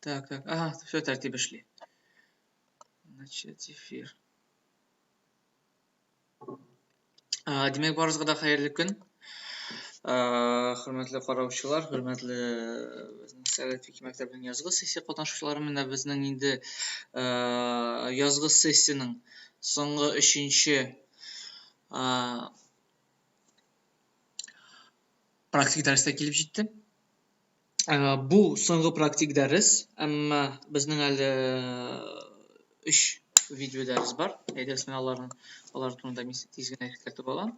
Так, так, ага, все тәртип эшли. Начать эфир. Димәк, барыгызга да хәерле көн. Хөрмәтле караучылар, хөрмәтле безнең Сәләт Вики мәктәбенең язгы сессия катнашучылары, менә безнең инде язгы сессиянең соңгы өченче практик дәрестә килеп җитте. Бу соңгы практик дәрес, әмма безнең әле өч видео дәрес бар. Әйдәгез, мин аларны алар турында мин тиз генә искәртеп алам.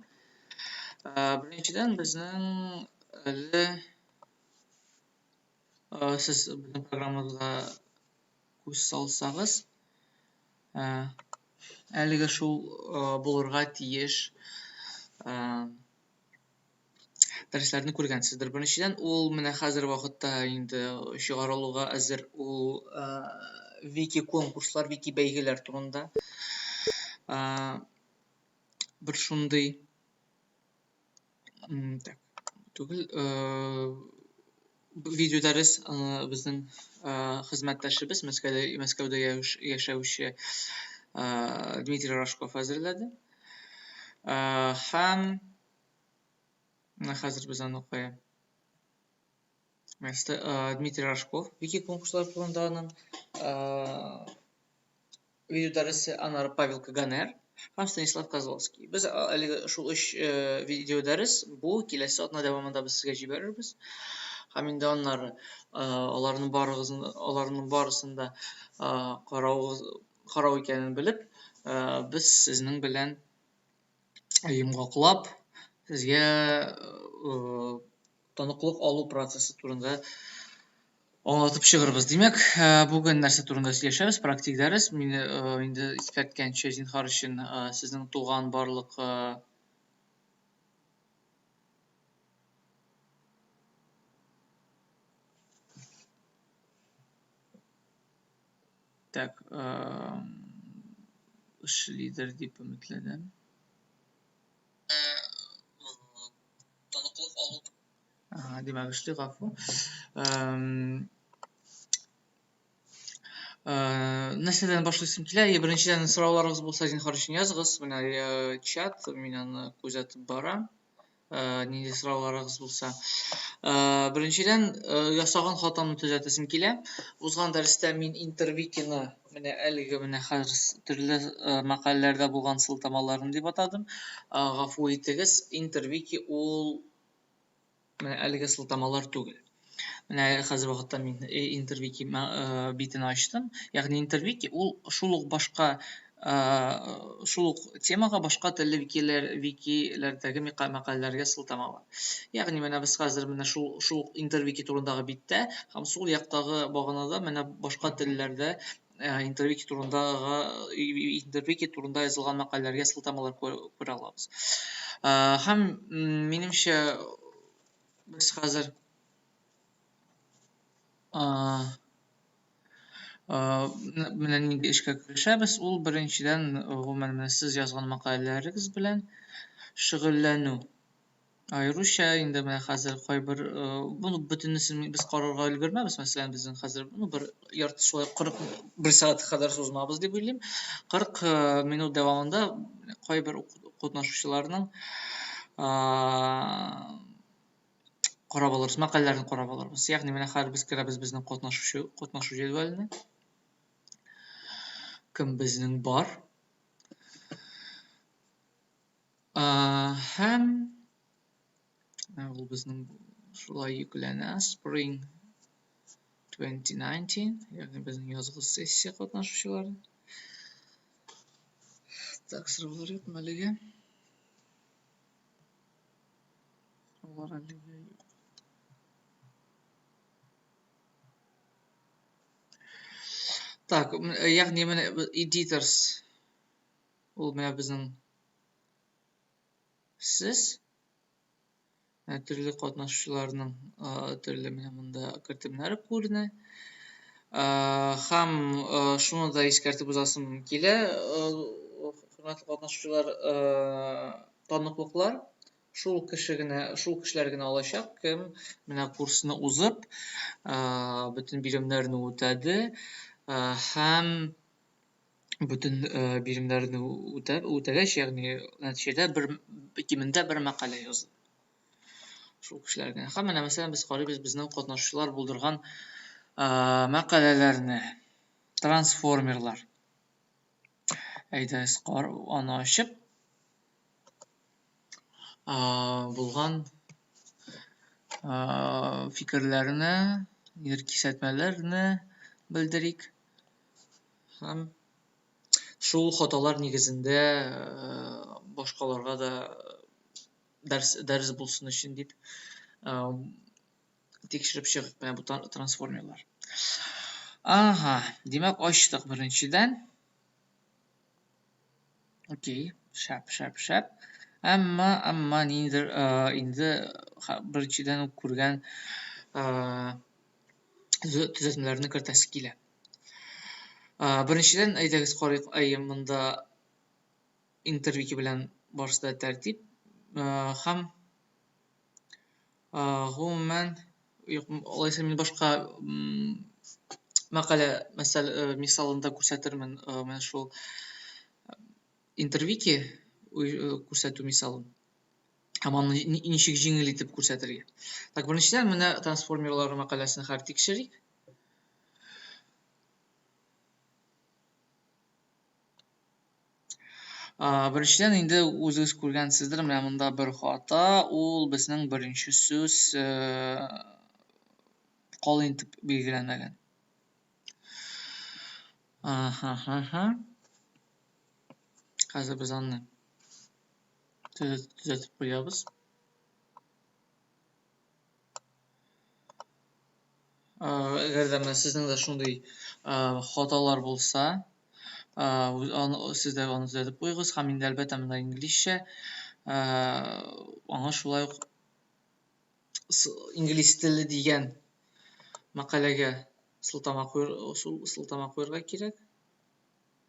Беренчедән, безнең әле сез безнең программабызга күз салсагыз, әлеге шул булырга тиеш дәресләрне күргәнсездер. Беренчедән, ул менә хәзер вакытта инде чыгарылуга әзер ул вики конкурслар, вики бәйгеләр турында. Бер шундый так, түгел, видео дәрес безнең хезмәттәшебез Мәскәүдә, Мәскәүдә яшәүче Дмитрий Рожков әзерләде. Һәм менә хәзер без аны кая? Дмитрий Рожков вики конкурслар турында аның видео дәресе, аннары Павел Каганер һәм Станислав Козловский. Без әлеге шул өч видео дәрес бу киләсе атна дәвамында без сезгә җибәрербез. Һәм инде аннары аларның барыгызны, аларның барысын да карау, карау икәнен белеп, без сезнең белән йомгаклап, сезгә таныклык алу процессы турында аңлатып чыгырбыз. Димәк, бүген нәрсә турында сөйләшәбез? Практик дәрес. Мин инде искәрткәнчә, зинһар өчен, сезнең туган барлык Так, эшлидер дип өметләнәм. Таныклык алу. Ага, димәк, эшли, гафу. Нәрсәдән башлыйсым килә? Беренчедән, сорауларыгыз булса, зинһар өчен языгыз. Менә чат, мин аны күзәтеп барам. Нинди сорауларыгыз булса. Беренчедән, ясаган хатамны төзәтәсем килә. Узган дәрестә мин интервикины менә әлеге менә хәзер төрле мәкаләләрдә булган сылтамаларын дип атадым. Гафу итегез, интервики ул менә әлеге сылтамалар түгел. Менә хәзер вакытта мин интервики битен ачтым. Ягъни интервики ул шул ук башка шул ук темага башка телле викиләр, викиләрдәге мәкаләләргә сылтамалар. Ягъни менә без хәзер менә шул шул ук интервики турындагы биттә һәм сул яктагы баганада менә башка телләрдә интервики турындагы интервики турында язылган мәкаләләргә сылтамалар күрә алабыз. Һәм минемчә без хәзер Менә нинди эшкә керешәбез. Ул беренчедән, гомумән, менә сез язган мәкаләләрегез белән шөгыльләнү. Аеруча инде менә хәзер кайбер моны бөтенесен без карарга өлгермәбез. Мәсәлән, безнең хәзер ну, бер ярты шулай 41 сәгать кадәр сузмабыз дип уйлыйм. 40 минут дәвамында кайбер катнашучыларның карап алырбыз, мәкаләләрен карап алырбыз. Ягъни менә хәзер без керәбез безнең катнашучы катнашу җәдвәленә. Кем безнең бар? Һәм ул безнең шулай йөкләнә. Spring 2019, ягъни безнең язгы сессия катнашучылары. Так, сораулар юкмы әлегә? Алар әлегә юк. Так, ягъни менә editors ул менә безнең сез төрле катнашучыларның төрле менә монда кертемнәре күренә. Һәм шуны да искәртеп узасым килә, хөрмәтле катнашучылар, таныклыклар. Шул кеше генә, шул кешеләр генә алачак, кем менә курсны узып, бөтен биремнәрне үтәде һәм бөтен биремнәрне үтәп, үтәгәч, ягъни нәтиҗәдә бер кимендә бер мәкалә язды. Шул кешеләр генә. Һәм менә мәсәлән без карыйбыз безнең катнашучылар булдырган мәкаләләрне. Трансформерлар. Әйдәгез, аны ачып, булган фикерләрне, нидер кисәтмәләрне белдерик. Һәм шул хаталар нигезендә башкаларга да дәрес булсын өчен дип тикшереп чыгыйк менә бу трансформерлар. Ага, димәк, ачтык беренчедән. Окей, шәп, шәп, шәп. Әмма ниндидер инде беренчедән үк күргән төзәтмәләрне кертәсе килә. Беренчедән, әйдәгез карыйк, әйе, монда интервики белән барысы да тәртип. Һәм гомумән, юк, алайса мин башка мәкалә мисалында күрсәтермен, менә шул интервики күрсәтү мисалын. Һәм аны ничек җиңел итеп күрсәтергә. Так, беренчедән, менә трансформерлар мәкаләсен хәзер тикшерик. Беренчедән, инде үзегез күргәнсездер, менә монда бер хата, ул безнең беренче сүз калын итеп билгеләнмәгән. Аха-ха-ха. Хәзер без аны төзәтеп куябыз. Әгәр дә менә сезнең дә шундый хаталар булса, сез дә аны төзәтеп куегыз. Һәм инде әлбәттә монда инглизчә, аңа шулай ук инглиз теле дигән мәкаләгә сылтама куярга кирәк.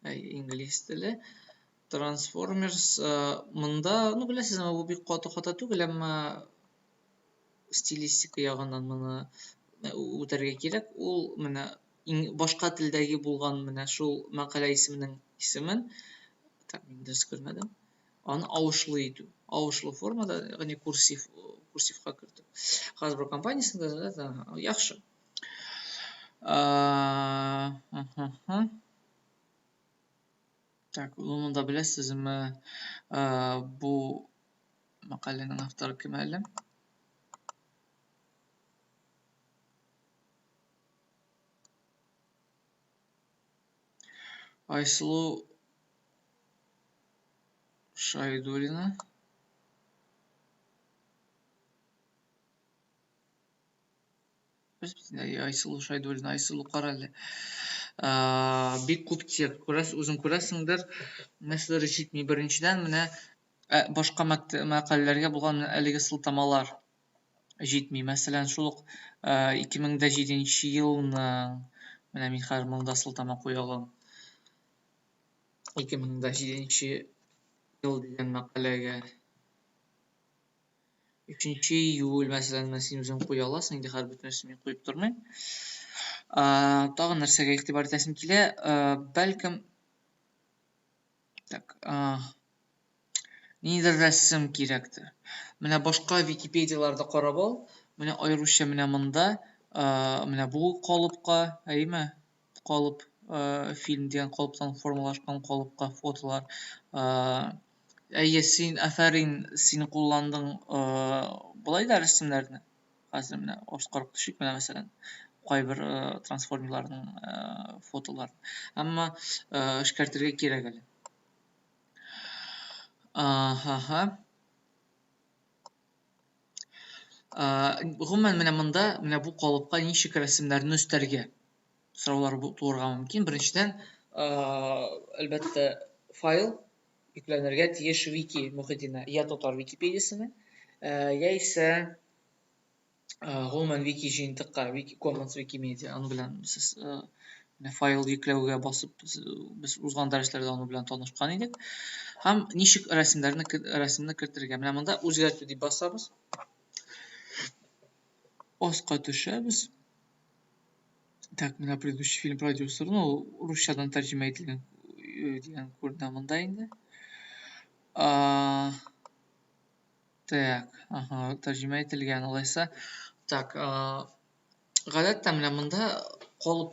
Әй, инглиз теле. Transformers, монда, беләсезме, бу бик каты хата түгел, әмма стилистика ягыннан моны үтәргә кирәк. Ул менә башка телдәге булган менә шул мәкалә исеменең исемен, так, мин дөрес күрмәдем, аны авышлы итү, авышлы формада, ягъни курсивка кертү. Hasbro компаниясендә да, яхшы. Так, монда беләсезме, бу мәкаләнең авторы кем әле? Айсылу Шайдуллина. Без бит инде Айсылу Шайдуллина, Айсылу кара әле. Бик күп текст күрәсез, үзең күрәсеңдер. Нәрсәләр җитми? Беренчедән, менә башка мәкаләләргә булган әлеге сылтамалар җитми. Мәсәлән, шул ук 2007 елның, менә мин хәзер монда сылтама куя алам. 2007 ел дигән мәкаләгә 3 июль, мәсәлән, менә син үзең куя аласың, инде хәзер бөтенесен мин куеп тормыйм. Тагын нәрсәгә игътибар итәсем килә, бәлкем, так, ниндидер рәсем кирәктер. Менә башка Википедияларда карап ал, менә аеруча менә монда, менә бу калыпка, әйеме? Калып, фильм дигән калыптан формалашкан калыпка фотолар. Әйе, син, афәрин, син кулландың болай да рәсемнәрне. Хәзер менә аскарып төшик, менә мәсәлән, кайбер трансформерларның фотоларын. Әмма эшкәртергә кирәк әле. Аха. Гомумән, менә монда, менә бу калыпка ничек рәсемнәрне өстәргә сораулар туырга мөмкин. Беренчедән, әлбәттә, файл йөкләнергә тиеш вики мөхитенә, я татар Википедиясенә, яисә гомумән вики җыентыкка, Wiki Commons, Wikimedia, аның белән сез Менә файл йөкләүгә басып без узган дәресләрдә аның белән танышкан идек. Һәм ничек рәсемне кертергә. Менә монда үзгәртү дип басабыз. Аска төшәбез. Так, менә предыдущий фильм продюсер, ну, русчадан тәрҗемә ителгән дигән күренә монда инде. Так, ага, тәрҗемә ителгән алайса. Так, гадәттә менә монда калып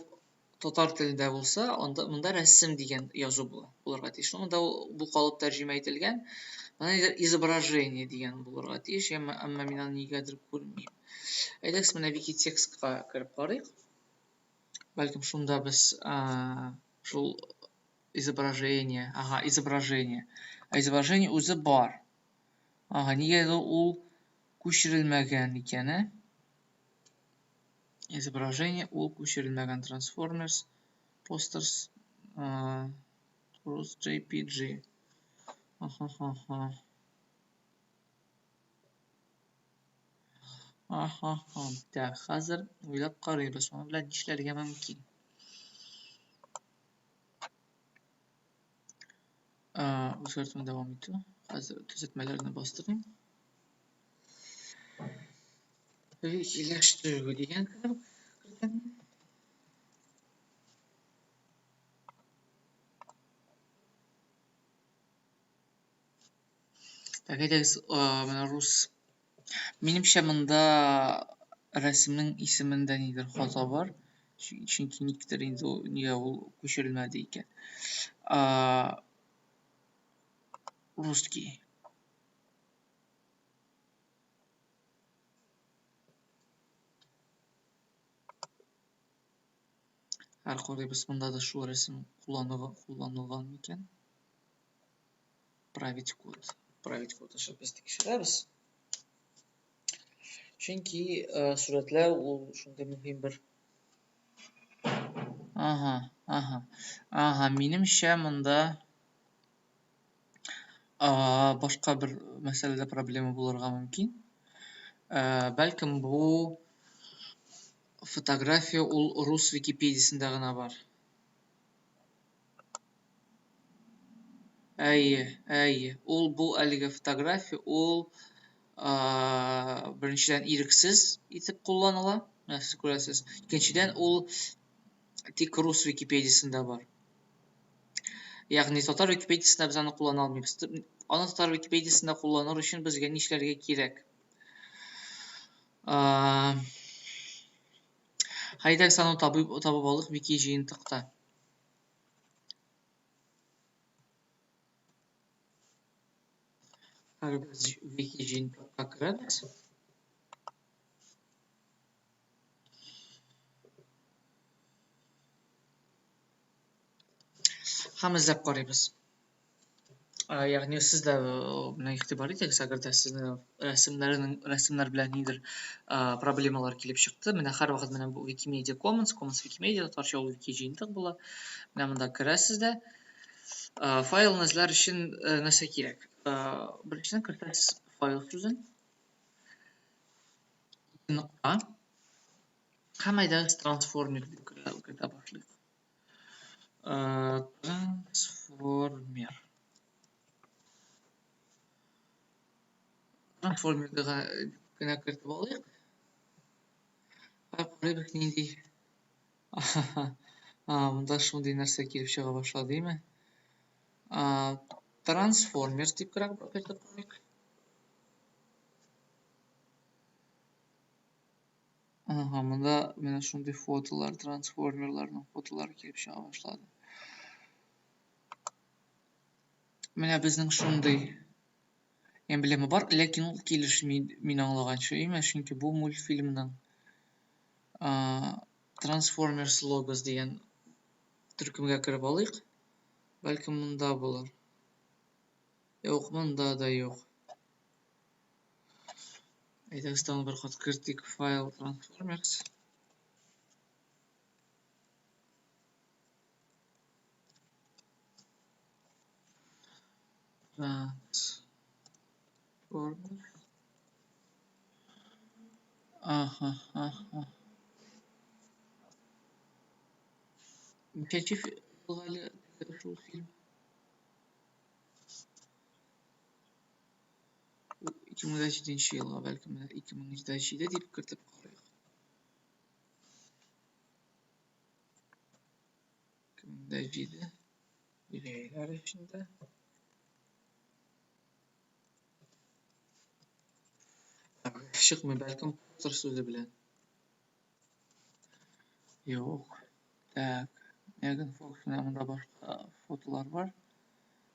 татар телендә булса, анда монда рәсем дигән язу булырга тиеш. Монда бу калып тәрҗемә ителгән. Монда нидер изображение дигән булырга тиеш, әмма мин аны нигәдер күрмим. Әйдәгез, менә вики-текстка кереп карыйк. Бәлкем шунда без шул изображение, ага, изображение. Ә изображение үзе бар. Ага, нигә ул күчерелмәгән икән, ә? Изображение ул күчерелмәгән. Transformers, posters, rus JPG. Аха-ха-ха. Аха-ха. Так, хәзер уйлап карыйбыз, моның белән нишләргә мөмкин. Үзгәртүне дәвам итү. Хәзер төзәтмәләрне бастырыйм. Викиләштерү дигән кертәм. Так, әйдәгез, менә рус. Минемчә, монда рәсемнең исемендә нидер хата бар. Чөнки никтер инде ул, нигә ул күчерелмәде икән. Русский. Һәр карыйбыз, монда да шул рәсем кулланылган микән? Править код. Править код аша без тикшерәбез. Чөнки сурәтләү ул шундый мөһим бер. Ага, ага. Ага, минемчә монда башка бер мәсьәләдә проблема булырга мөмкин. Бәлкем бу фотография ул рус Википедиясендә генә бар. Әйе, әйе. Ул бу әлеге фотография ул беренчедән ирексез итеп кулланыла. Менә сез күрәсез. Икенчедән ул тик рус Википедиясендә бар. Ягъни татар Википедиясендә без аны куллана алмыйбыз. Аны татар Википедиясендә кулланыр өчен безгә нишләргә кирәк? Әйдәгез аны табып алыйк вики җыентыкта. Хәзер без вики җыентыкка керәбез. Һәм эзләп карыйбыз. Ягъни сез дә менә игътибар итегез, әгәр дә сезнең рәсемнәр белән нидер проблемалар килеп чыкты, менә һәрвакыт менә бу Wikimedia Commons, Commons Wikimedia, татарча ул вики җыентык була. Менә монда керәсез дә, файлны эзләр өчен нәрсә кирәк? Беренчедән кертәсез файл сүзен. Нокта. Һәм әйдәгез трансформер дип кертә башлыйк. Трансформер. Трансформер генә кертеп алыйк. Карыйбыз нинди. Монда шундый нәрсә килеп чыга башлады, димме? Трансформер дип кертеп карыйк. Ага, монда менә шундый фотолар, трансформерларның фотолары килеп чыга башлады. Менә безнең шундый эмблема бар, ләкин ул килешми, мин аңлаганча, әйме, чөнки бу мультфильмның Transformers Logos дигән төркемгә кереп алыйк. Бәлкем монда булыр. Юк, монда да юк. Әйдәгез тагын бер кат кертик файл Transformers. Transformers. Ага, ага. Ничәнче елгы әле шул фильм? 2007 елга, бәлкем, менә 2007 дип кертеп карыйк. 2007 билгеләр эчендә. Чыкмый, бәлкем, постер сүзе белән. Юк. Так, Меган Фокс, менә монда башка фотолар бар.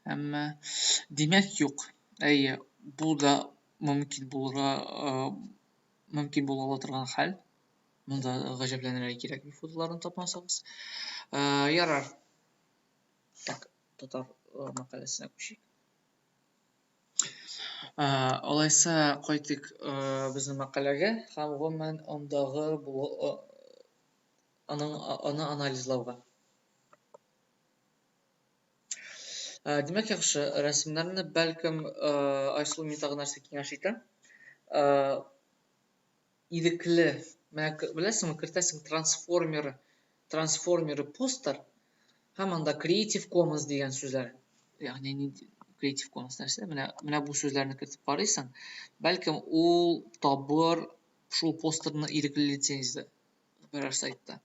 Әмма, димәк, юк. Әйе, бу да мөмкин булырга, мөмкин була ала торган хәл. Монда гаҗәпләнергә кирәкми фотоларын тапмасагыз. Ярар. Так, татар мәкаләсенә күчик. Алайса кайтыйк безнең мәкаләгә һәм гомумән андагы аның аны анализлауга. Димәк, яхшы, рәсемнәрне бәлкем Айсылу мин тагы нәрсә киңәш итәм. Ирекле, менә беләсеңме, кертәсең трансформеры, трансформеры постер һәм анда Creative Commons дигән сүзләр. Ягъни нинди Creative Commons нәрсә? Менә бу сүзләрне кертеп карыйсың, бәлкем ул табыр шул постерны ирекле лицензия берәр сайтта.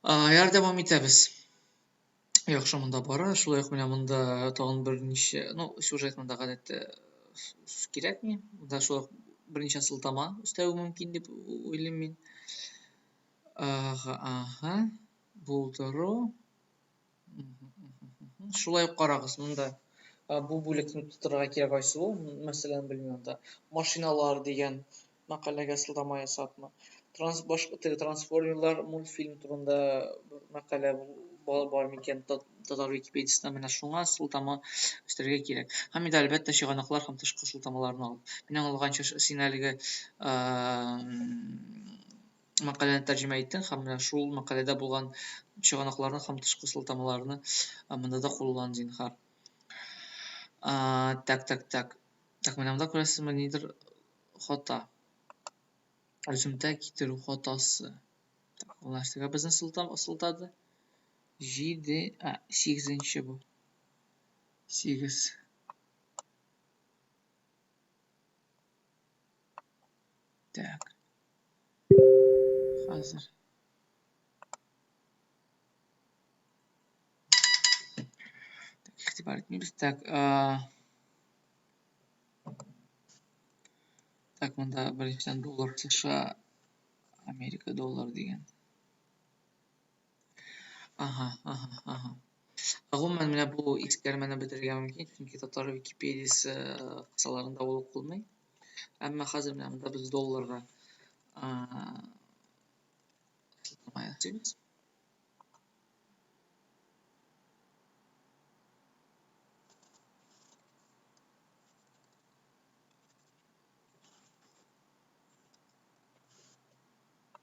Яр, дәвам итәбез. Яхшы, монда бара. Шулай ук менә монда тагын берничә, ну, сюжет монда гадәттә сүз кирәкми. Монда шулай ук берничә сылтама өстәве мөмкин дип уйлыйм мин. Ага, ага. Булдыру. Шулай ук карагыз, монда бу бүлекне тутырырга кирәк, Айсылу. Мәсәлән, белмим анда. Машиналар дигән мәкаләгә сылтама ясапмы? Транс башка теге трансформерлар мультфильм турында бер мәкалә бар микән татар Википедиясендә, менә шуңа сылтама өстәргә кирәк. Һәм инде әлбәттә чыганаклар һәм тышкы сылтамаларны алып. Мин аңлаганча, син әлеге мәкаләне тәрҗемә иттең һәм менә шул мәкаләдә булган чыганакларны һәм тышкы сылтамаларны монда да куллан, зинһар. Так, так, так. Так, менә монда күрәсезме, нидер хата. Өземтә китерү хатасы. Так, ул нәрсәгә безне сылтады? 7, 8-нче бу. 8. Так. Хәзер. Так, игътибар итмибез. Так, так, монда беренчедән доллар США, Америка доллар дигән. Ага, ага, ага. Гомумән, менә бу искәрмәне бетерергә мөмкин, чөнки татар Википедиясе кысаларында ул укылмый. Әмма хәзер менә монда без долларга сылтама ясыйбыз.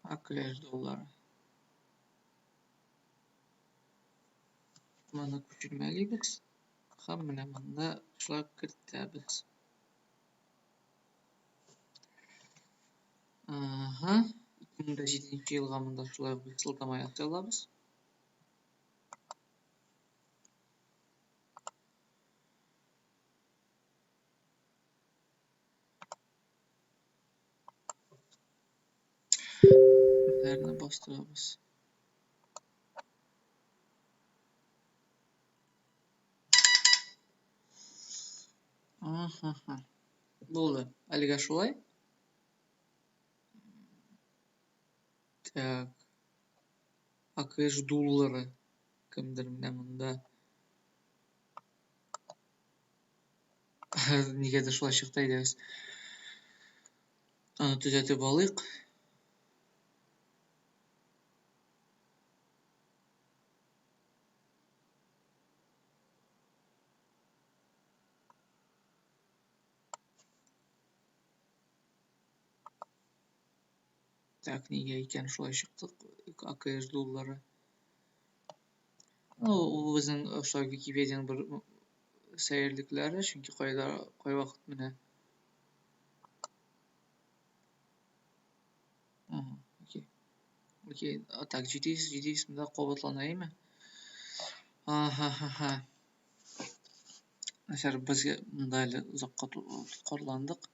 АКШ доллары. Моны күчермәлибез һәм менә монда шулай кертәбез. Ага, 2007 елга монда шулай ук без сылтама ясый алабыз. Нәрне бастырабыз. Ага. Булды. Әлегә шулай. Так. АКШ доллары. Кемдер менә монда. Нигәдер шулай чыкты, әйдәгез. Аны төзәтеп алыйк. Так, нигә икән шулай чыктык? АКШ доллары. Ну, ул безнең шулай Википедиянең бер сәерлекләре, чөнки кайда кайвакыт менә. Ага, окей. Окей, так, 700, 700 монда кабатлана, әйме? Ага. Начар, безгә монда әле озакка тоткарландык.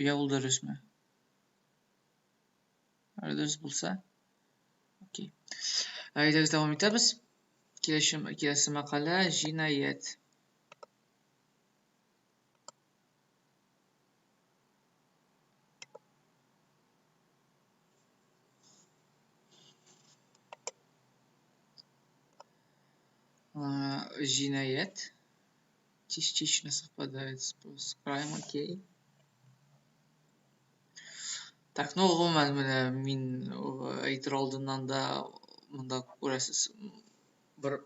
Я ул дөресме? Әле дөрес булса. Окей. Әйдәгез дәвам итәбез. Киләсе мәкалә җинаять. Җинаять частично совпадает с crime, окей. Так, ну, гомумән, менә мин әйтер алдыннан да монда күрәсез, бер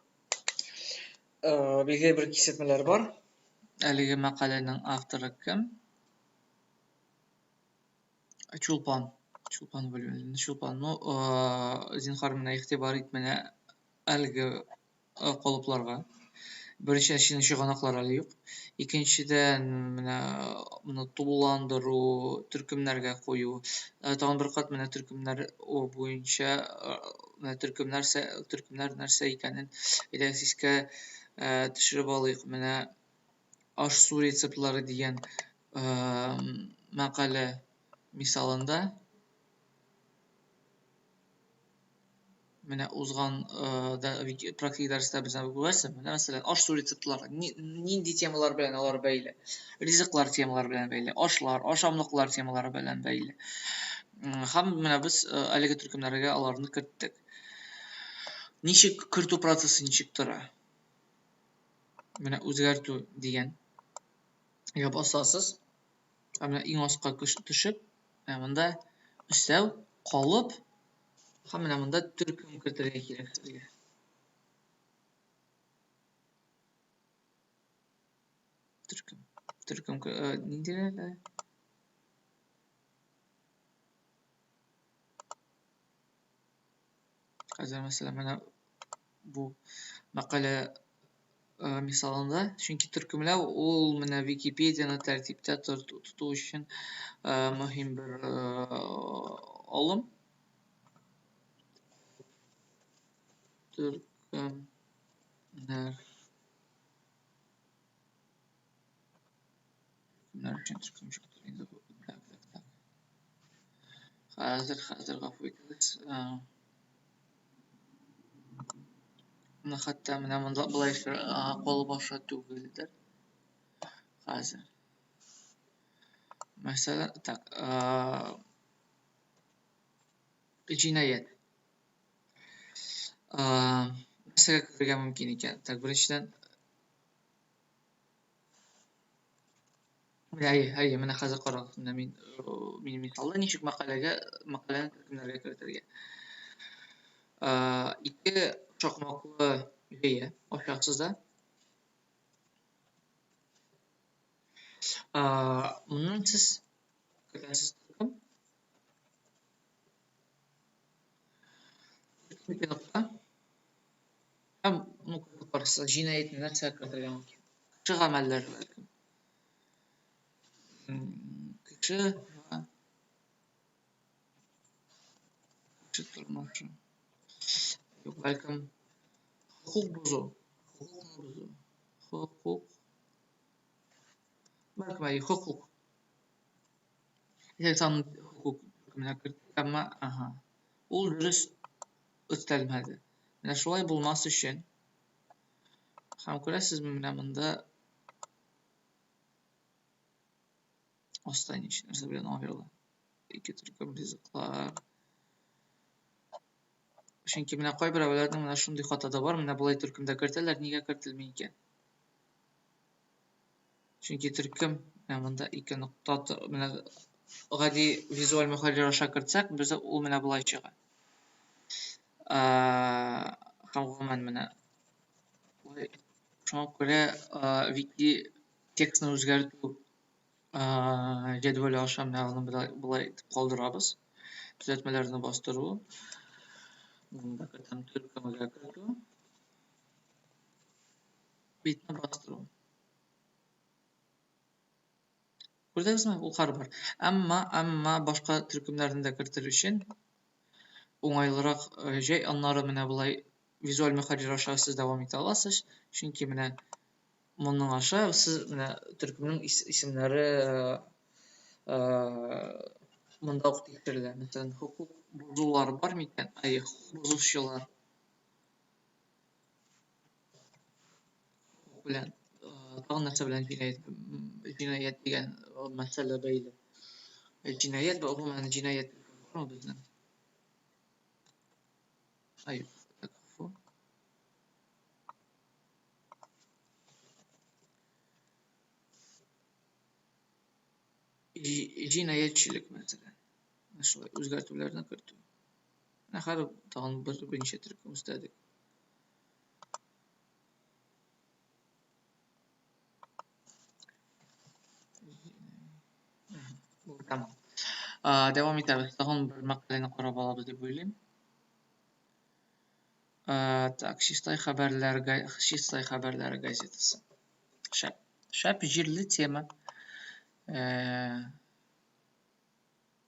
билгеле бер кисәтмәләр бар. Әлеге мәкаләнең авторы кем? Чулпан. Чулпан Вәлиуллина. Чулпан. Ну, зинһар, менә игътибар ит менә әлеге калыпларга. Беренчедән, синең чыганаклар әле юк. Икенчедән, менә моны тулыландыру, төркемнәргә кую. Тагын бер кат менә төркемнәр буенча, менә төркемнәр нәрсә икәнен әйдәгез искә төшереп алыйк. Менә аш-су рецептлары дигән мәкалә мисалында менә узган практик дәрестә без аны күрәсез. Менә мәсәлән, аш-су рецептлары нинди темалар белән алар бәйле? Ризыклар темалары белән бәйле, ашлар, ашамлыклар темалары белән бәйле. Һәм менә без әлеге төркемнәргә аларны керттек. Ничек кертү процессы ничек тора? Менә үзгәртү дигән гә басасыз. Һәм менә иң аска төшеп, менә монда өстәү, калып, һәм менә монда төркем кертергә кирәк сезгә. Төркем. Төркем нинди әле? Хәзер мәсәлән менә бу мәкалә мисалында, чөнки төркемләү ул менә Википедияне тәртиптә тоту өчен мөһим бер алым. Төркемнәр. Төркемнәр өчен төркем чыктыр инде бу. Так, так, так. Хәзер, хәзер гафу итегез. Менә хәтта менә монда болай калып аша түгелдер. Хәзер. Мәсәлән, так, җинаять. Нәрсәгә керергә мөмкин икән? Так, беренчедән, менә, әйе, әйе, менә хәзер карагыз, менә мин, минем мисалда ничек мәкаләне төркемнәргә кертергә. Ике шакмаклы җәя ачасыз да. Моннан сез кертәсез төркем. Ике нокта. Һәм, ну, карасыз, җинаятьне нәрсә кертергә мөмкин? Кеше гамәлләре бәлкем. Кеше кеше тормышы. Юк, бәлкем хокук бозу. Хокукны бозу. Хокук. Бәлкем, әйе, хокук. Сан хокук төркеменә керттек, әмма, ага. Ул дөрес өстәлмәде. Менә шулай булмас өчен. Һәм күрәсезме, менә монда аста ничә нәрсә белән аерыла. Ике төркем ризыклар. Чөнки менә кайберәүләрнең менә шундый хата да бар, менә болай төркемдә кертәләр, нигә кертелми икән? Чөнки төркем менә монда ике нокта, менә гади визуаль мөхәррир аша кертсәк, без ул менә болай чыга. Һәм гомумән менә болай. Шуңа күрә вики текстны үзгәртү җәдвәле аша менә аны болай итеп калдырабыз. Төзәтмәләрне бастыру. Монда кертәм төркемгә кертү. Битне бастыру. Күрдегезме? Ул һәрбер. Әмма, әмма башка төркемнәрне дә кертер өчен уңайлырак җай. Аннары менә болай визуаль мөхәррир аша сез дәвам итә аласыз. Чөнки менә моның аша сез менә төркемнең исемнәре монда ук тикшерелә. Мәсәлән, хокук бозулар бар микән? Әйе, хокук бозучылар белән тагын нәрсә белән җинаять, җинаять дигән мәсьәлә бәйле. Җинаять, гомумән җинаять бармы безнең? Ай, так, фу. Җинаятьчелек мәсәлән. Менә шулай үзгәртүләрне кертү. Менә хәзер тагын бер берничә төркем өстәдек. Тәмам. Дәвам итәбез. Тагын бер мәкаләне карап алабыз дип уйлыйм. Так, Чистай хәбәрләр, Чистай хәбәрләре газетасы. Шәп. Шәп җирле тема.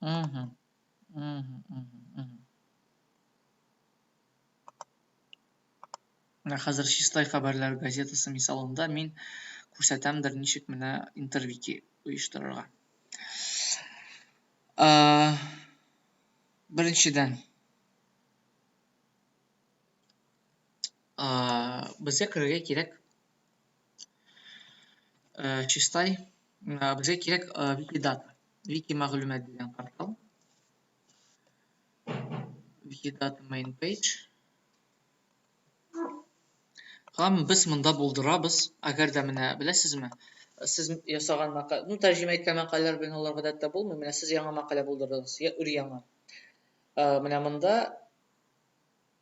Мгм. Мгм, мгм, мгм. Менә хәзер Чистай хәбәрләре газетасы мисалында мин күрсәтәмдер, ничек менә интервики оештырырга. Беренчедән, безгә керергә кирәк Чистай, безгә кирәк Викидата, Вики мәгълүмат дигән портал. Викидата main page. Һәм без монда булдырабыз, әгәр дә менә беләсезме, сез ясаган мәкалә, ну, тәрҗемә иткән мәкаләләр белән алар гадәттә булмый, менә сез яңа мәкалә булдырдыгыз, я өр-яңа. Менә монда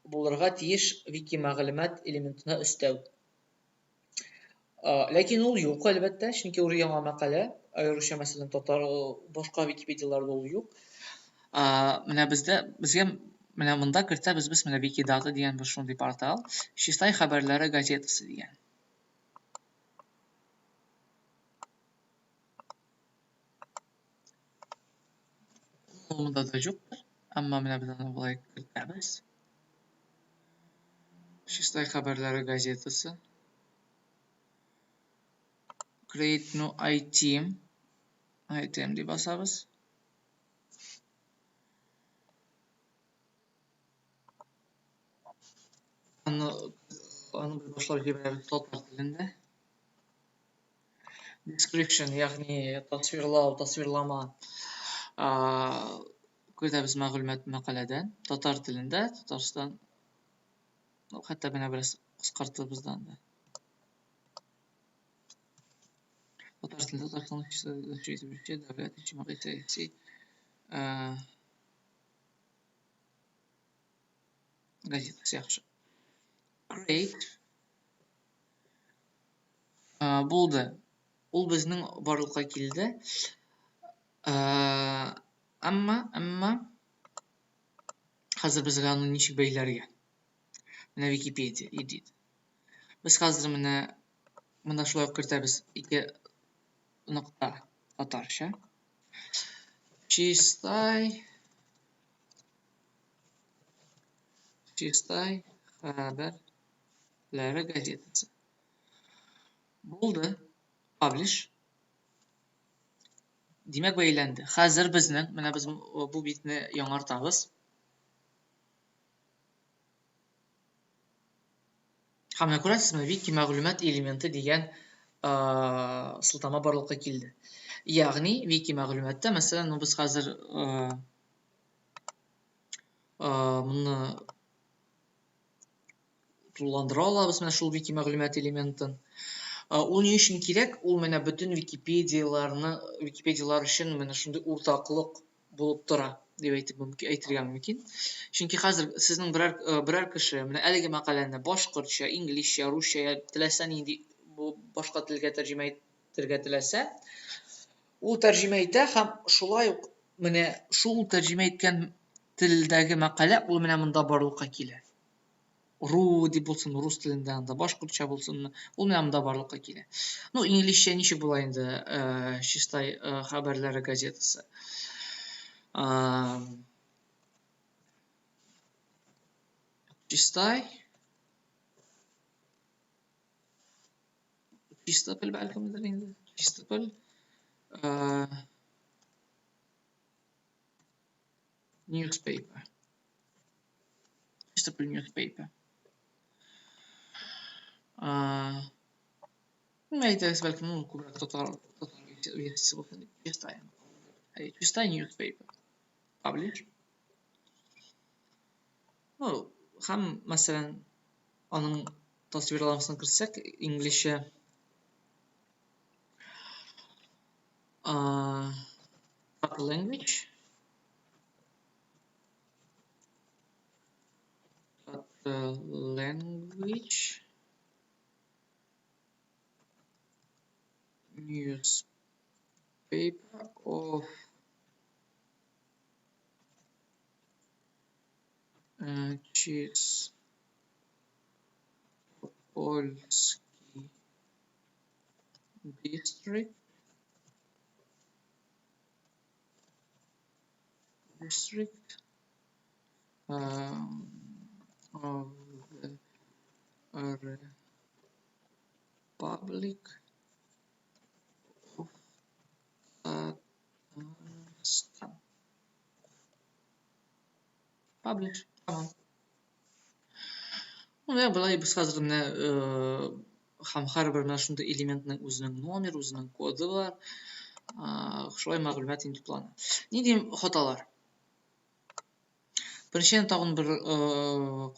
булырга тиеш вики мәгълүмат элементына өстәү. Ләкин ул юк, әлбәттә, чөнки ул яңа мәкалә, аеруча, мәсәлән, татар башка Википедияләрдә ул юк. Менә бездә, безгә менә монда кертәбез без менә Викидата дигән бер шундый портал, Чистай хәбәрләре газетасы дигән. Ул монда да юктыр, әмма менә без аны болай кертәбез. Чистай хәбәрләре газетасы. Create new item. Item дип басабыз. Аны, аны без башлап җибәрәбез татар телендә. Description, ягъни тасвирлау, тасвирлама. Көтәбез мәгълүмат мәкаләдән. Татар телендә, Татарстан. Ну, хәтта менә бераз кыскартыбыз да анда. Татар телендә Татарстан дәүләт иҗтимагый сәяси газетасы яхшы. Create. Булды. Ул безнең барлыкка килде. Әмма, әмма хәзер безгә аны ничек бәйләргә? Менә Википедия, edit. Без хәзер менә монда шулай ук кертәбез ике нокта татарча. Чистай Чистай хәбәрләре газетасы. Булды. Publish. Димәк, бәйләнде. Хәзер безнең, менә без бу битне яңартабыз. Һәм менә күрәсезме, вики мәгълүмат элементы дигән сылтама барлыкка килде. Ягъни, вики мәгълүматта, мәсәлән, ну без хәзер моны тулыландыра алабыз менә шул вики мәгълүмат элементын. Ул ни өчен кирәк? Ул менә бөтен Википедияләрне, Википедияләр өчен менә шундый уртаклык булып тора дип әйтеп мөмкин, әйтергә мөмкин. Чөнки хәзер сезнең берәр берәр кеше менә әлеге мәкаләне башкортча, инглизчә, русча я теләсә нинди башка телгә тәрҗемә итәргә теләсә, ул тәрҗемә итә һәм шулай ук менә шул тәрҗемә иткән телдәге мәкалә ул менә монда барлыкка килә. Ру дип булсын, рус телендә анда башкортча булсын, ул менә монда барлыкка килә. Ну, инглизчә ничек була инде, Чистай хәбәрләре газетасы. Чистай, Чистополь бәлкемдер инде. Чистополь, newspaper. Чистополь newspaper. Әйтәгез, бәлкем, ул күбрәк татар версиясе булсын дип. Чистай. Чистай newspaper. Publish. Ну, һәм, мәсәлән, аның тасвирламасын кертсәк, инглизчә, language, language newspaper of Чистопольский district of the Republic of Tatarstan. Publish. Tamam. Менә болай без хәзер менә һәм һәрбер менә шундый элементның үзенең номер, үзенең коды бар. Шулай мәгълүмат инде туплана. Нинди хаталар? Беренчедән, тагын бер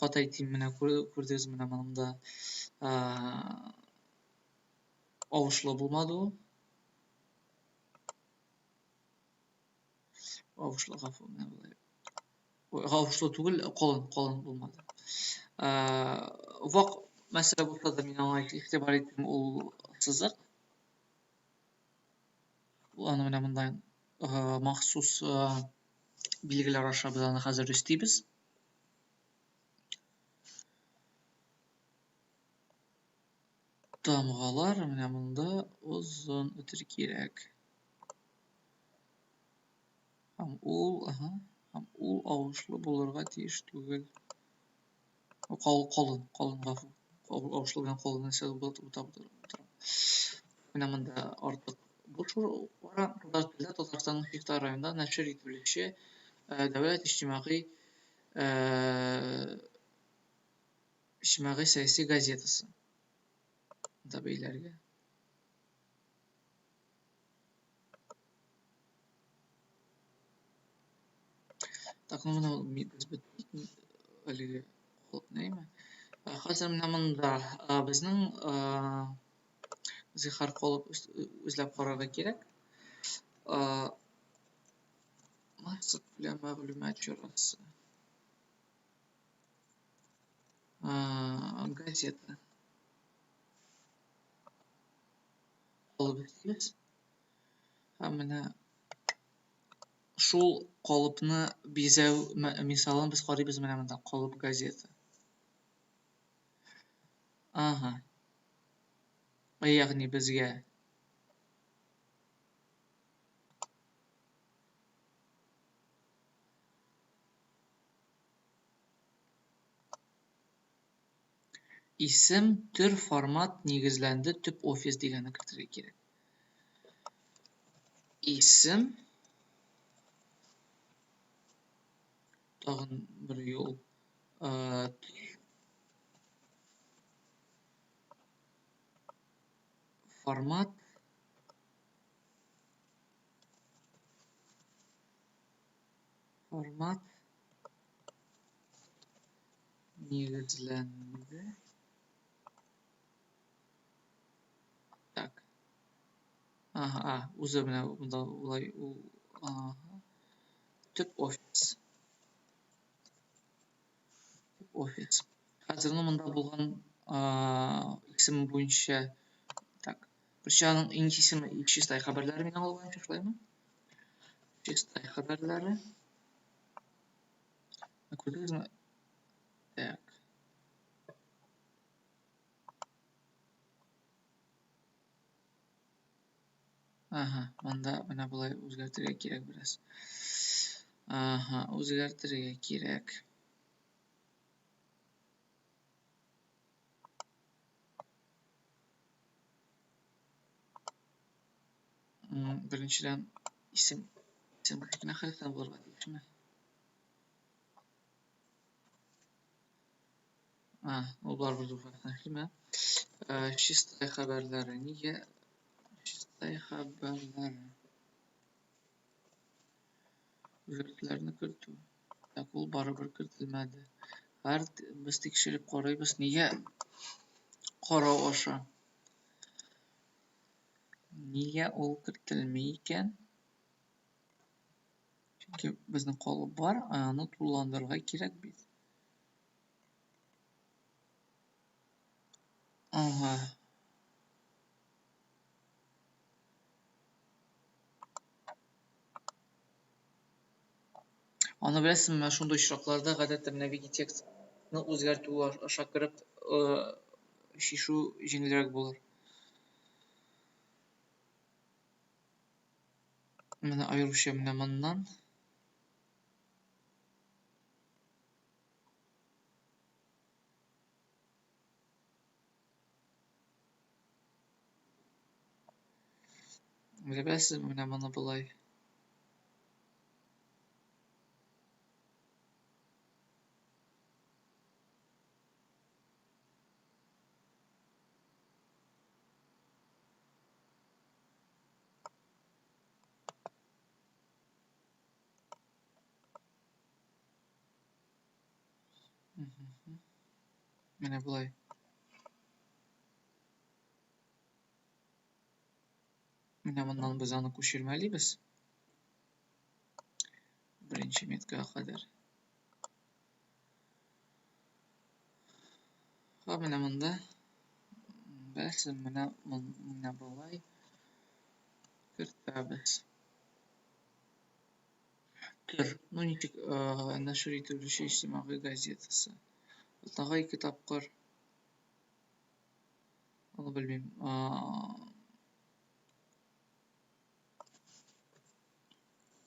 кат әйтим, менә күрдегез, менә монда авышлы булмады ул. Авышлы, гафу, менә болай. Авышлы түгел, калын булмады. Вак мәсьәлә булса да, мин аңа игътибар иттем, ул сызык. Аны менә монда махсус билгеләр аша без аны хәзер өстибез. Тамгалар менә монда озын үтер кирәк. Һәм ул авышлы булырга тиеш түгел. Калын, калын, гафу. Авышлы белән калын нәрсә бутап утыра. Менә монда артык буш бара. Татар телдә Татарстанның Чистай районында нәшер ителүче дәүләт иҗтимагый сәяси газетасы. Монда бәйләргә. Так, ну, менә без беттек әлеге нәйме. Хәзер менә монда безнең зихар калып үзләп карарга кирәк. Массакүләм мәгълүмат чарасы. Газета. Калып өстибез. Һәм менә шул калыпны бизәү мисалын без карыйбыз менә монда, калып газета. Ага. Ягъни безгә исем, төр, формат нигезләнде, төп офис дигәнне кертергә кирәк. Исем, тагын бер юл, формат, формат нигезләнде. Так. Ага, үзе менә монда улай ул, ага. Төп офис. Төп офис. Хәзер монда булган исем буенча, так. Беренче аның иң исеме Чистай хәбәрләре мин аңлаганча, шулаймы? Чистай хәбәрләре. Күрдегезме? Так. Ага, монда менә болай үзгәртергә кирәк бераз. Ага, үзгәртергә кирәк. Беренчедән, исем исем кечкенә хәрефтән булырга тиешме? А, ул барыбер зур хәрефтән эшлиме? Чистай хәбәрләре. Нигә Чистай хәбәрләре? Үзгәртүләрне кертү. Так, ул барыбер кертелмәде. Һәр без тикшереп карыйбыз. Нигә карау аша? Нигә ул кертелми икән? Чөнки безнең калып бар, аны тулыландырырга кирәк бит. Ага. Аны беләсеңме, шундый очракларда гадәттә менә вики-текстны үзгәртү аша кереп чишү җиңелрәк булыр. Менә аеруча менә моннан. Беләсезме, менә моны болай. Менә болай. Менә моннан без аны күчермәлибез. Беренче меткага кадәр. Һәм менә монда бәс менә менә болай кертәбез. Төр, ну ничек нәшер ителүче иҗтимагый газетасы. Атнага ике тапкыр. Аны белмим.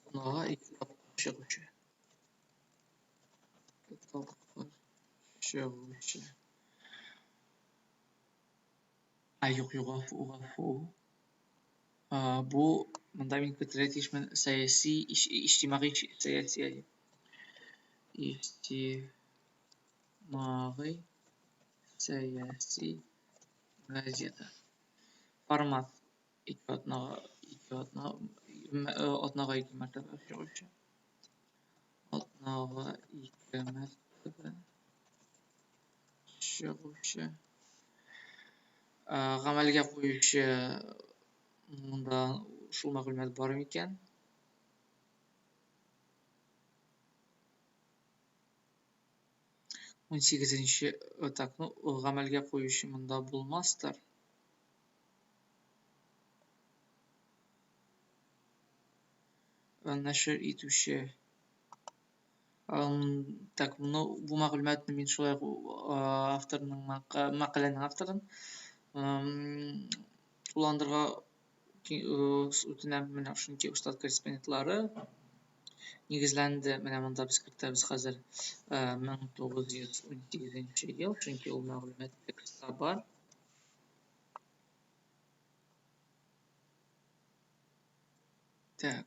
Атнага ике тапкыр чыгучы. Ике тапкыр чыгучы. А, юк, юк, гафу, гафу. Бу монда мин көтәргә тиешмен сәяси, иҗтимагый сәяси. Иҗтимагый сәяси газета. Формат ике атнага, ике атна, атнага ике мәртәбә чыгучы. Атнага ике мәртәбә чыгучы. Гамәлгә куючы монда шул мәгълүмат бар микән? 18-нче, так, ну, гамәлгә куючы монда булмастыр. Нәшер итүче. Так, ну, бу мәгълүматны мин шулай ук авторның мәкаләнең авторын тулыландырырга үтенәм. Менә чөнки штат корреспондентлары нигезләнде. Менә монда без кертәбез хәзер 1918 ел, чөнки ул мәгълүмат текстта бар. Так,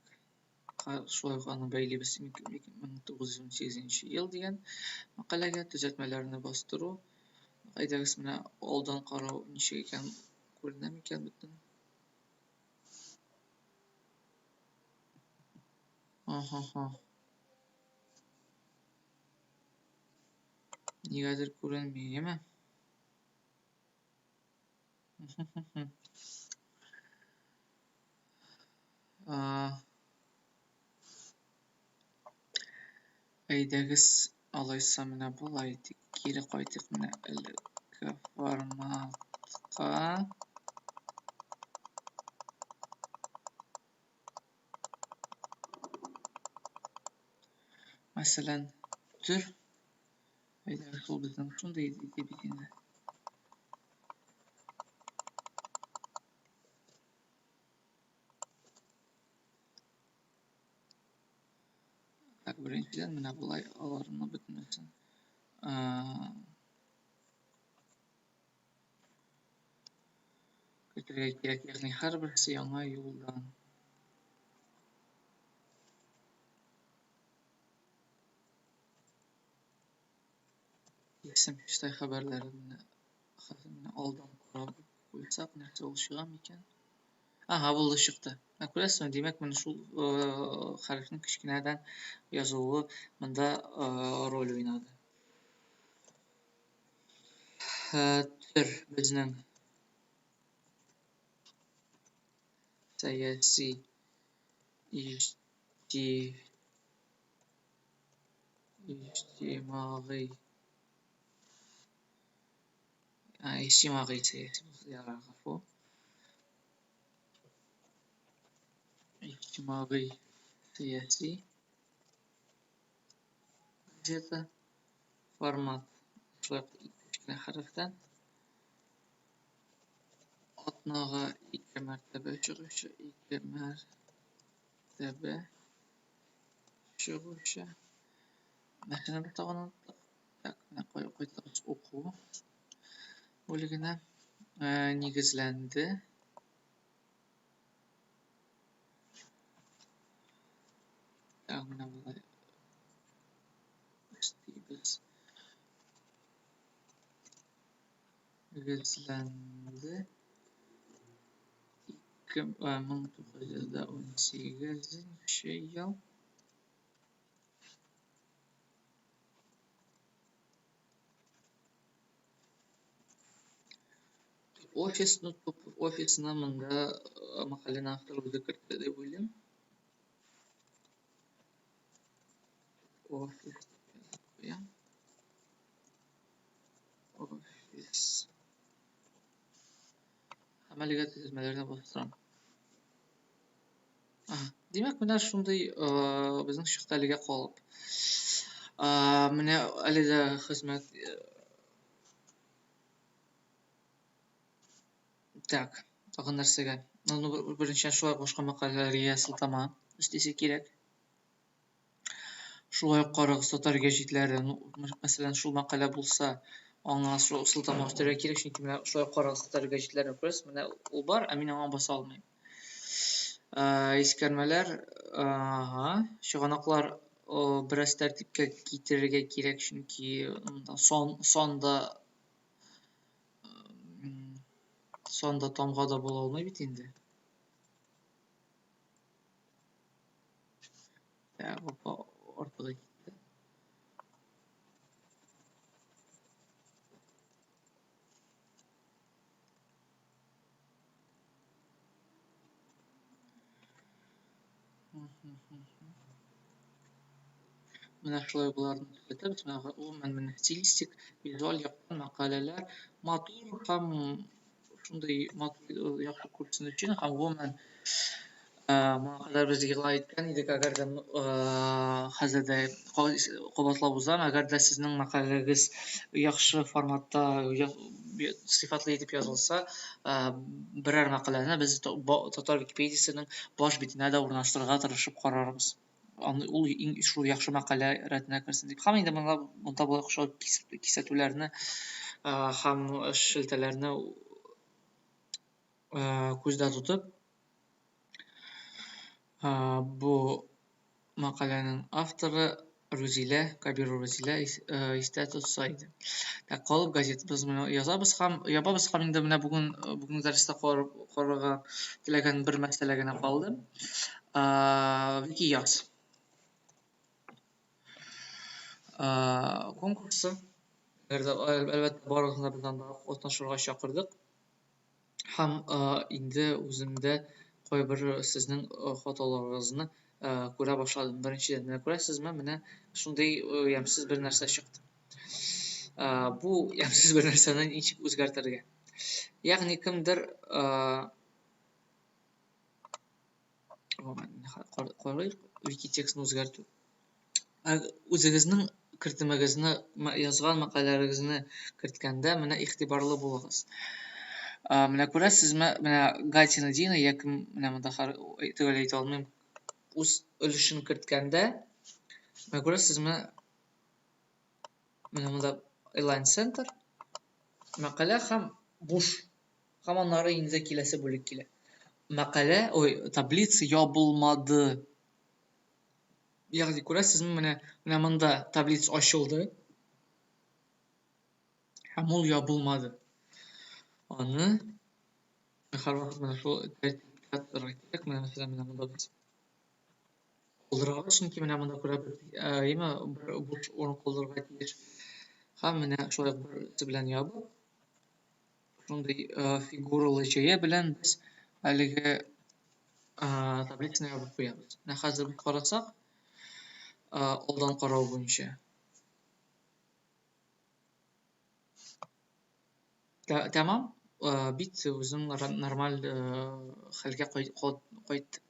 шулай ук аны бәйлибез 1918 ел дигән мәкаләгә, төзәтмәләрне бастыру. Әйдәгез, менә алдан карау ничек икән, күренә микән бөтен? Ага. Нигәдер күренми, яме? Әйдәгез, алайса менә болай итик. Кире кайтыйк менә элекке форматка. Мәсәлән, төр. Әйдәгез, ул безнең шундый иде бит инде. Так, беренчедән менә болай аларны бөтенесен кертергә кирәк, ягъни һәрберсе яңа юлдан. Исем Чистай хәбәрләре менә хәзер менә алдан карап куйсак, нәрсә ул чыга микән? Ага, булды, чыкты. Ә күрәсезме, димәк, менә шул хәрефнең кечкенәдән язылуы монда роль уйнады. Төр безнең сәяси иҗтимагый иҗтимагый сәяси ярар, гафу. Иҗтимагый сәяси газета формат шулай кечкенә хәрефтән атнага ике мәртәбә чыгучы, ике мәртәбә чыгучы. Нәрсәне без тагын оныттык? Так, менә кайтабыз уку бүлегенә. Нигезләнде. Так, менә болай өстибез. Нигезләнде. 1918 ел. Офис, ну, топ офисына монда мәкаләнең авторы үзе кертте дип уйлыйм. Офис дип язып куям. Офис. Һәм әлегә төзәтмәләрне бастырам. Ага. Димәк, менә шундый безнең чыкты әлегә калып. Менә әле дә хезмәт. Так, тагын нәрсәгә? Ну, беренчедән, шулай башка мәкаләләргә сылтама өстисе кирәк. Шулай ук карагыз татар гәҗитләре, ну, мәсәлән, шул мәкалә булса, аңа шул сылтама өстәргә кирәк, чөнки менә шулай ук карагыз татар гәҗитләрен күрәсез, менә ул бар, ә мин аңа баса алмыйм. Искәрмәләр, ага, чыганаклар бераз тәртипкә китерергә кирәк, чөнки монда сан да тамга да була алмый бит инде. Так, опа, артыгы китте. Менә шулай боларны төзәтәбез. Менә гомумән менә стилистик, визуаль яктан мәкаләләр матур һәм шундый матур яхшы күрсен өчен һәм гомумән моңа кадәр без игълан иткән идек, әгәр дә хәзер дә кабатлап узам, әгәр дә сезнең мәкаләгез яхшы форматта, сыйфатлы итеп язылса, берәр мәкаләне без татар Википедиясенең баш битенә дә урнаштырырга тырышып карарбыз. Аны ул иң шул яхшы мәкалә рәтенә керсен дип. Һәм инде монда болай охшау кисәтүләрне һәм шелтәләрне күздә тотып, бу мәкаләнең авторы Рузилә, Кабирова Рузилә истә тотса иде. Так, калып газетабыз менә язабыз һәм ябабыз һәм инде менә бүген бүгенге дәрестә карарга теләгән бер мәсьәлә генә калды. Вики яз. Конкурсы. Әлбәттә, барыгызны да без анда катнашырга чакырдык. Һәм инде үземдә кайбер сезнең хаталарыгызны күрә башладым. Беренчедән, менә күрәсезме, менә шундый ямьсез бер нәрсә чыкты. Бу ямьсез бер нәрсәне ничек үзгәртергә? Ягъни кемдер карыйк, вики текстын үзгәртү. Үзегезнең кертемегезне, язган мәкаләләрегезне керткәндә менә игътибарлы булыгыз. Менә күрәсезме, менә Гатина Дина яки менә монда төгәл әйтә алмыйм, үз өлешен керткәндә Менә күрәсезме? Менә монда Align Center, мәкалә һәм буш. Һәм аннары инде киләсе бүлек килә. Мәкалә, ой, таблица ябылмады. Ягъни күрәсезме, менә монда таблица ачылды. Һәм ул ябылмады. Аны һәрвакыт менә шул тәртиптә торырга кирәк. Менә мәсәлән, менә монда без калдырабыз, чөнки менә монда күрәбез, әйеме, бер буш урын калдырырга тиеш. Һәм менә шулай берсе белән ябып, шундый фигуралы җәя белән без әлеге таблицаны ябып куябыз. Менә хәзер без карасак, алдан карау буенча. Тәмам, бит үзенең нормаль хәлгә кайтты.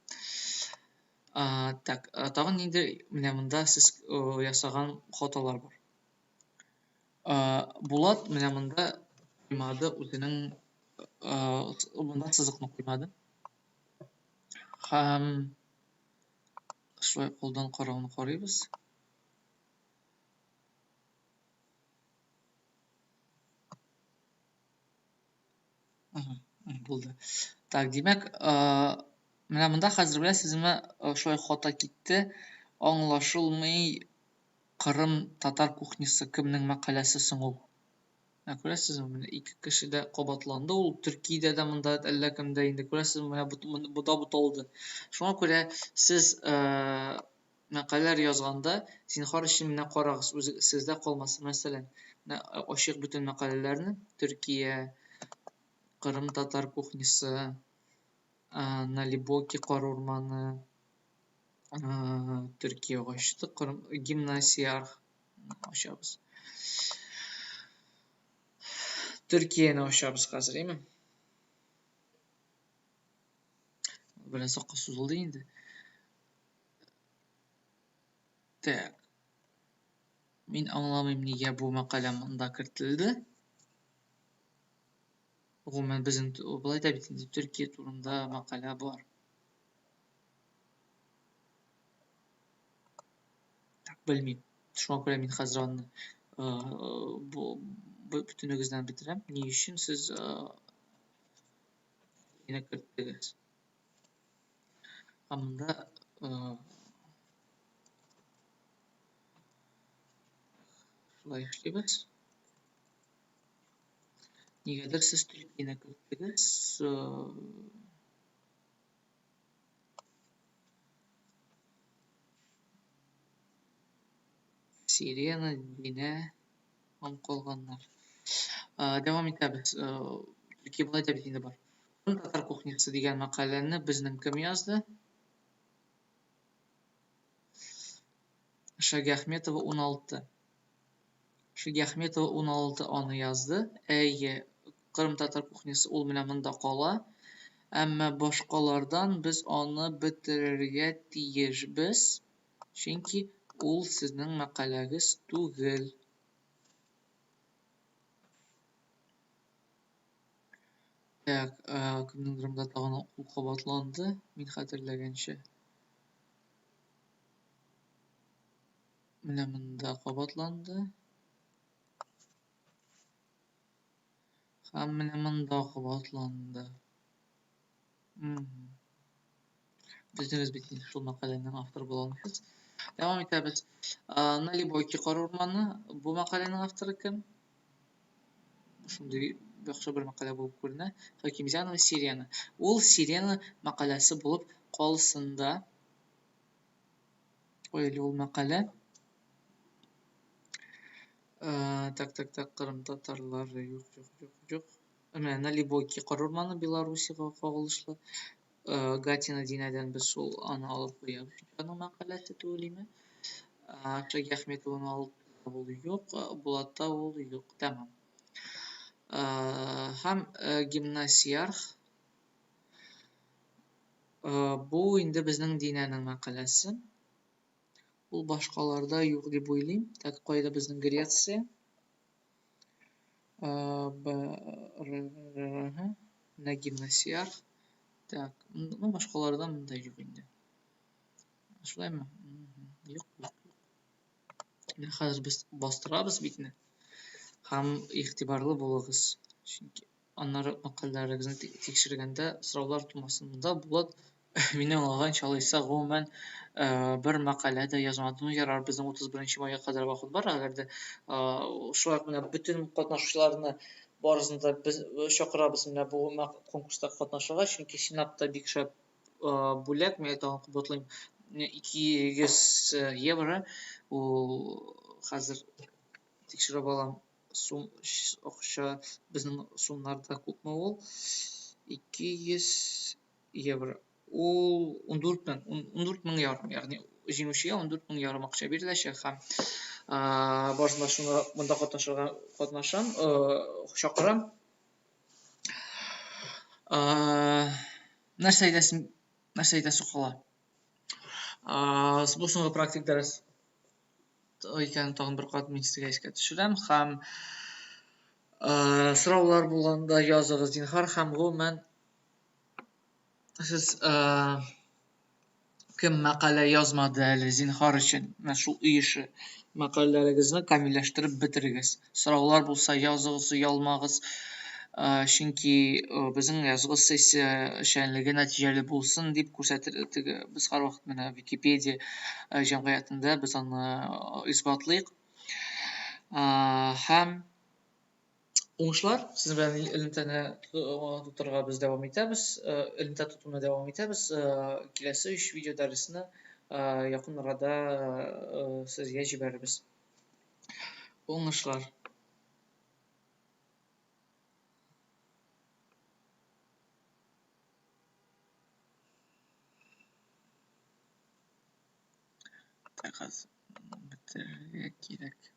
Так, тагын нинди менә монда сез ясаган хаталар бар. Булат менә монда куймады үзенең, монда сызыкны куймады. Һәм шулай алдан карауны карыйбыз. Булды. Так, димәк, менә монда хәзер беләсезме, шулай хата китте. Аңлашылмый Кырым татар кухнясы кемнең мәкаләсе соң ул? Менә күрәсезме, менә ике кеше дә кабатланды ул. Төркиядә дә монда әллә кемдә инде күрәсезме, менә буда буталды. Шуңа күрә сез мәкаләләр язганда, зинһар өчен менә карагыз, үзе сездә калмасын. Мәсәлән, менә ачыйк бөтен мәкаләләрне. Төркия, Кырым татар кухнясы, Налибоки кар урманы, Төркия ачтык, Кырым гимнасиарх ачабыз. Төркияне ачабыз хәзер, әйме? Бераз озакка сузылды инде. Так. Мин аңламыйм, нигә бу мәкалә монда кертелде. Гомумән, безнең болай да бит инде Төркия турында мәкалә бар. Так, белмим. Шуңа күрә мин хәзер аны бу бөтенегездән бетерәм. Ни өчен сез мине керттегез? Һәм монда шулай эшлибез. Нигәдер сез Төркияне керттегез. Сирена, Динә һәм калганнар. Дәвам итәбез. Төркия болай да бит инде бар. Кырым татар кухнясы дигән мәкаләне безнең кем язды? Шагиахметова 16. Шагиахметова 16 аны язды. Әйе, Кырым татар кухнясы ул менә монда кала. Әмма башкалардан без аны бетерергә тиешбез, чөнки ул сезнең мәкаләгез түгел. Так, кемнеңдер монда тагын ул кабатланды, мин хәтерләгәнчә. Менә монда кабатланды. Һәм менә монда кабатланды. Үзегез бит инде шул мәкаләнең авторы була алмыйсыз. Дәвам итәбез. Налибойки кар урманы. Бу мәкаләнең авторы кем? Шундый яхшы бер мәкалә булып күренә. Хакимзянова Сирена. Ул Сирена мәкаләсе булып калсын да. Ой, әле ул мәкалә. Так, так, так, Кырым татарлары. Юк, юк, юк, юк. Менә Налибойки кар урманы Белоруссиягә кагылышлы. Гатина Динәдән без шул аны алып куябыз. Чөнки аның мәкаләсе түгел име. Шагиахметованы алып ул юк, Булатта ул юк. Тәмам. Һәм гимнасиарх. Бу инде безнең Динәнең мәкаләсе. Ул башкаларда юк дип уйлыйм. Так, кайда безнең Греция? Б, Р, Р, Р, менә гимнасиарх. Так, ну башкаларда монда юк инде. Шулаймы? Юк, юк, юк. Менә хәзер без бастырабыз битне. Һәм игътибарлы булыгыз. Чөнки аннары мәкаләләрегезне тикшергәндә сораулар тумасын. Монда Булат мине аңлаганча, алайса, гомумән, бер мәкалә дә язмады. Ну, ярар, безнең 31 майга кадәр вакыт бар. Әгәр дә шулай ук менә бөтен катнашучыларны барысын да без чакырабыз менә бу конкурста катнашырга, чөнки чынлап та бик шәп бүләк, мин тагын кабатлыйм, 200 евро. Ул хәзер тикшереп алам, сум акча безнең сумнарда күпме ул? 200 евро. Ул 14 мең, 14 мең ярым, ягъни җиңүчегә 14 мең ярым акча биреләчәк һәм барысын да шуны монда катнашырга катнашам, чакырам. Нәрсә әйтәсем, нәрсә әйтәсе кала? Бу соңгы практик дәрес икәнен тагын бер кат мин сезгә искә төшерәм һәм сораулар булганда языгыз зинһар һәм гомумән сез кем мәкалә язмады әле, зинһар өчен, менә шул өй эше мәкаләләрегезне камилләштереп бетерегез. Сораулар булса языгыз, оялмагыз. Чөнки безнең язгы сессия эшчәнлеге нәтиҗәле булсын дип күрсәтер теге без һәрвакыт менә Википедия җәмгыятендә без аны исбатлыйк. Һәм уңышлар! Сезнең белән элемтәне тотарга без дәвам итәбез. Элемтә тотуны дәвам итәбез. Киләсе өч видео дәресне якын арада сезгә җибәрербез. Уңышлар! Так, бетерергә кирәк.